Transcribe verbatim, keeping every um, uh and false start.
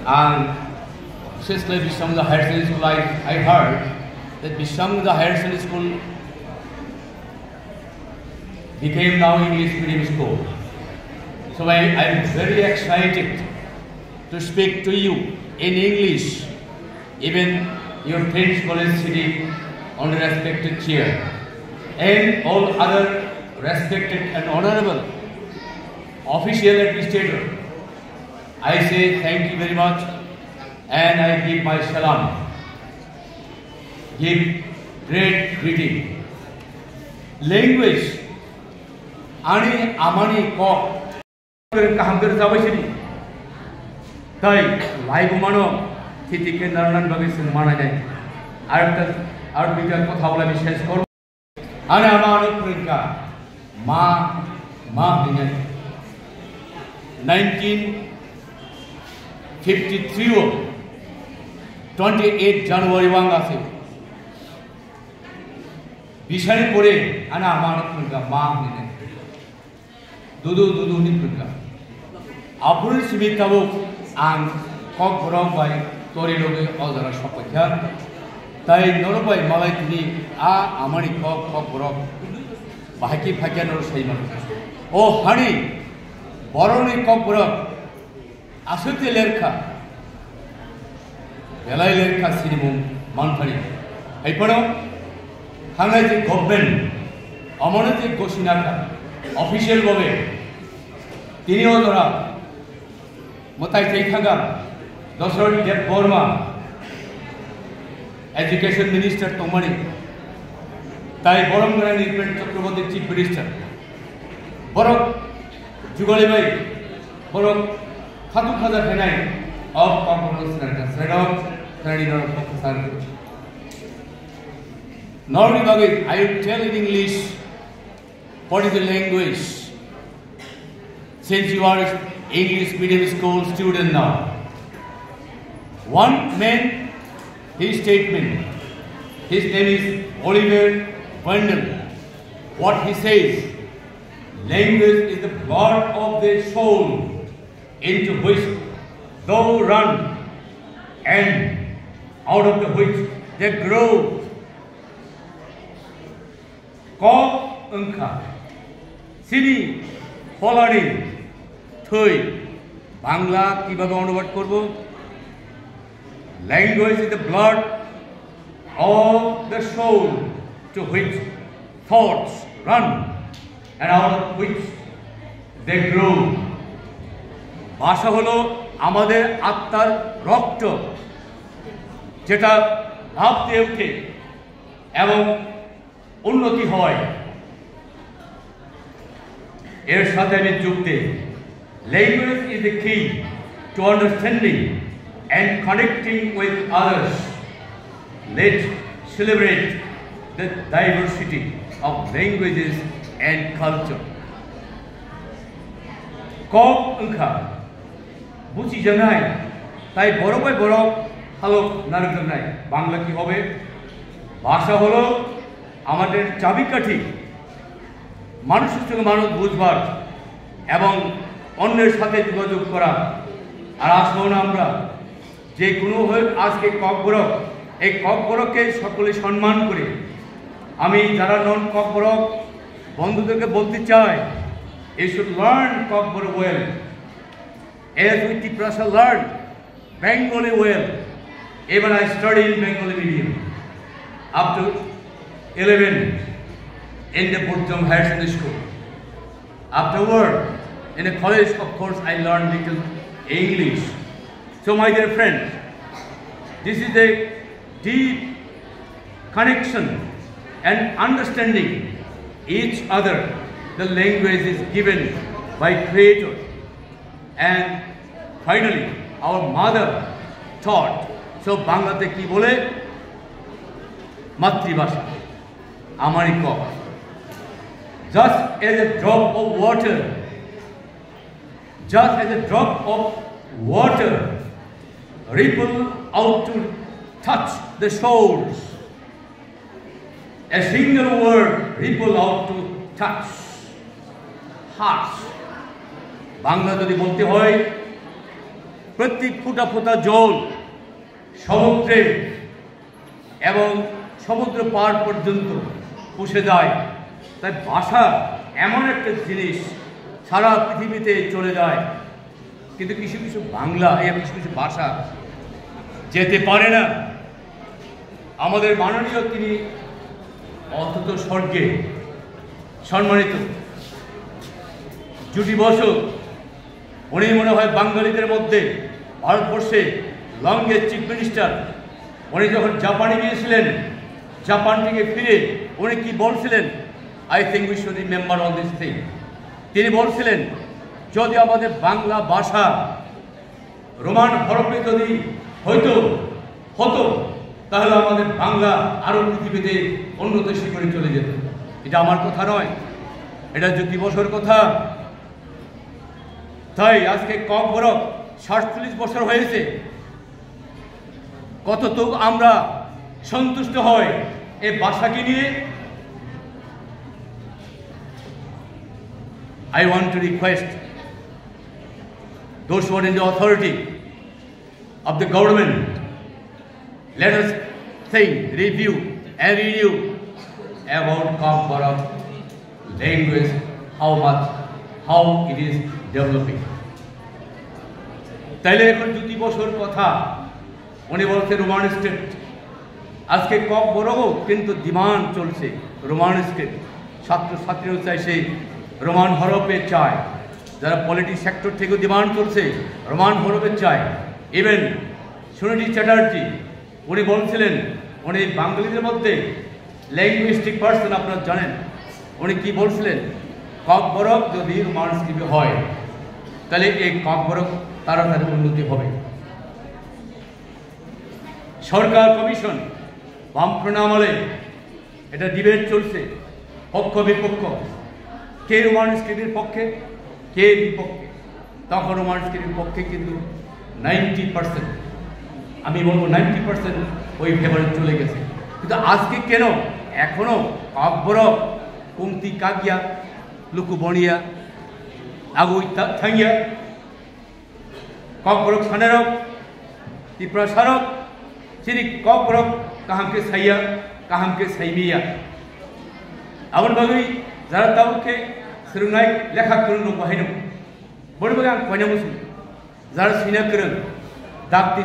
And Sesla Biswamangala Higher Secondary School, I, I heard that Biswamangala Higher Secondary School became now English medium school. So I, I am very excited to speak to you in English, even your Prince College City, on respected chair, and all other respected and honorable official administrator. I say thank you very much and I give my salam, give great greeting. Language, ani amani kok, kaham khe rwchabai sini. Tai laibumano thiti khe narnan bagwi chwng manai nai. Ar ta, ar duita kotha ulai bi ses kor. Ani ama ano phrwngkha, ma, ma hwnwi. Nineteen fifty-three o twenty-eight January wng ase. Bisani pore ani ama ano phrwngkha, ma hwnwi. Dudu, dudu hwnwi phrwngkha. Aphuru simi tabuk ang Kokborok bai tori rogwi o jora sokpaikha. Tai norok bai malai tini a amani kok, Kokborok bahai khe phaikha norok sai mano. O hani borokni Kokborok aswk tei lerkha. Belai lerkha sinimung manthani. Haiphano thangnai je government, omono je gosina kha, official babe, tini o jora mwtai tei thangkha Dosarot Debbarma, education minister tongmani, tai borom gwnang Nripen Chakraborty chief minister. Borok jugali bai, borok khatung khaja khainai, o kokborok swnamkha, swnamkha, swnamni norok kok kwchar. Norokni bagwi, I will tell in English, what is the language? Since you are English medium school student now, one man, his statement, his name is Oliver Wendell. What he says, language is the blood of the soul into which thou run and out of the which they grow. Kok wngkha chini pholani thwi. Bangla kibabe onubad korbo? Language is the blood of the soul to which thoughts run and out of which they grow. ভাষা হলো আমাদের আত্মার রক্ত, যেটা লাফ দিয়ে উঠে এবং উন্নতি হয়। এর সাথে আমি যুক্তি, language is the key to understanding and connecting with others. Let's celebrate the diversity of languages and culture. Kok wngkha buchijaknai, tai borok bai borok halok narwkjaknai. Bangla কি হবে? ভাষা হলো আমাদের চাবিকাঠি, মানুষের সঙ্গে মানুষ বুঝবার এবং অন্যের সাথে যোগাযোগ করা। আর আসুন আমরা যে কোনো হোক, আজকে ককবরক, এই ককবরককে সকলে সম্মান করে। আমি যারা নন ককবরক বন্ধুদেরকে বলতে চাই, you should learn Kokborok well. As we Tiprasa learn Bengali well, even I study in Bengali medium up to eleven in the Burjong Higher Secondary School. Afterward, in the college, of course, I learned little English. So, my dear friends, this is a deep connection and understanding each other. The language is given by Creator. And finally, our mother taught. So, বাংলাতে কি বলে? মাতৃভাষা, আমার cock. Just as a drop of water, just as a drop of water ripple out to touch the shores, a single word ripple out to touch hearts. Bangla যদি বলতে হয়, প্রতি ফুটা ফুটা জল সমুদ্রে এবং সমুদ্র পার পর্যন্ত পুষে যায়। তাই ভাষা এমন একটা জিনিস, সারা পৃথিবীতে চলে যায়, কিন্তু কিছু কিছু বাংলা, এই কিছু কিছু ভাষা যেতে পারে না। আমাদের মাননীয়, তিনি অন্তত স্বর্গে সম্মানিত জুটি বসু, উনি মনে হয় বাঙালিদের মধ্যে ভারতবর্ষে লংগেস্ট চিফ মিনিস্টার। উনি যখন জাপানে গিয়েছিলেন, জাপান থেকে ফিরে উনি কি বলছিলেন? I think we should remember all this thing. তিনি বলছিলেন, যদি আমাদের বাংলা ভাষা রোমান হরফে যদি হয়তো হতো, তাহলে আমাদের বাংলা আরো পৃথিবীতে উন্নত শিখরে চলে যেত। এটা আমার কথা নয়, এটা জুটি বসুর কথা। তাই আজকে ককবরক সাতচল্লিশ বছর হয়েছে, কতটুকু আমরা সন্তুষ্ট হই এই ভাষাকে নিয়ে? I want to request those who are in the authority of the government, let us think, review and renew about Kokborok language, how much, how it is developing. তাইলে এখন জুটি বসুর কথা, উনি বলছে রোমান স্ক্রিপ্ট। আজকে ককবরকও কিন্তু ডিমান্ড চলছে রোমান স্ক্রিপ্ট। ছাত্র ছাত্রীও চাইছে রোমান হরফে চায়, যারা পলিটিক্স সেক্টর থেকেও ডিমান্ড চলছে রোমান হরফে চায়। ইভেন সুনীতি চ্যাটার্জি, উনি বলছিলেন, উনি বাঙালিদের মধ্যে লিঙ্গুইস্টিক পার্সন, আপনারা জানেন, উনি কি বলছিলেন? ককবরক যদি রোমান স্ক্রিপ্টে হয়, তাহলে এই ককবরক তাড়াতাড়ি উন্নতি হবে। সরকার কমিশন, বামফ্রন্ট আমলে এটা ডিবেট চলছে, পক্ষ বিপক্ষ, কে রোমান স্ক্রিপ্টের পক্ষে, কে বিপক্ষে। তখন রোমান স্ক্রিপ্টের পক্ষে কিন্তু নাইনটি পার্সেন্ট, আমি বলবো নাইনটি পার্সেন্ট ওই ফেভারে চলে গেছে। কিন্তু আজকে কেন এখনো ককবরক, কুমতি কাগিয়া, লুকু বনিয়া, আগু থাঙ্গিয়া, Kokborok sanarok, Tiprasarok, chini Kokborok kaham khe saiya, kaham khe saimiya. Aboni bagwi jara tabuk khe swrwngnai lekha kwrwng rok bo haino. Boni bagwi ang koina muchung. Jara sina kwrwng, dakti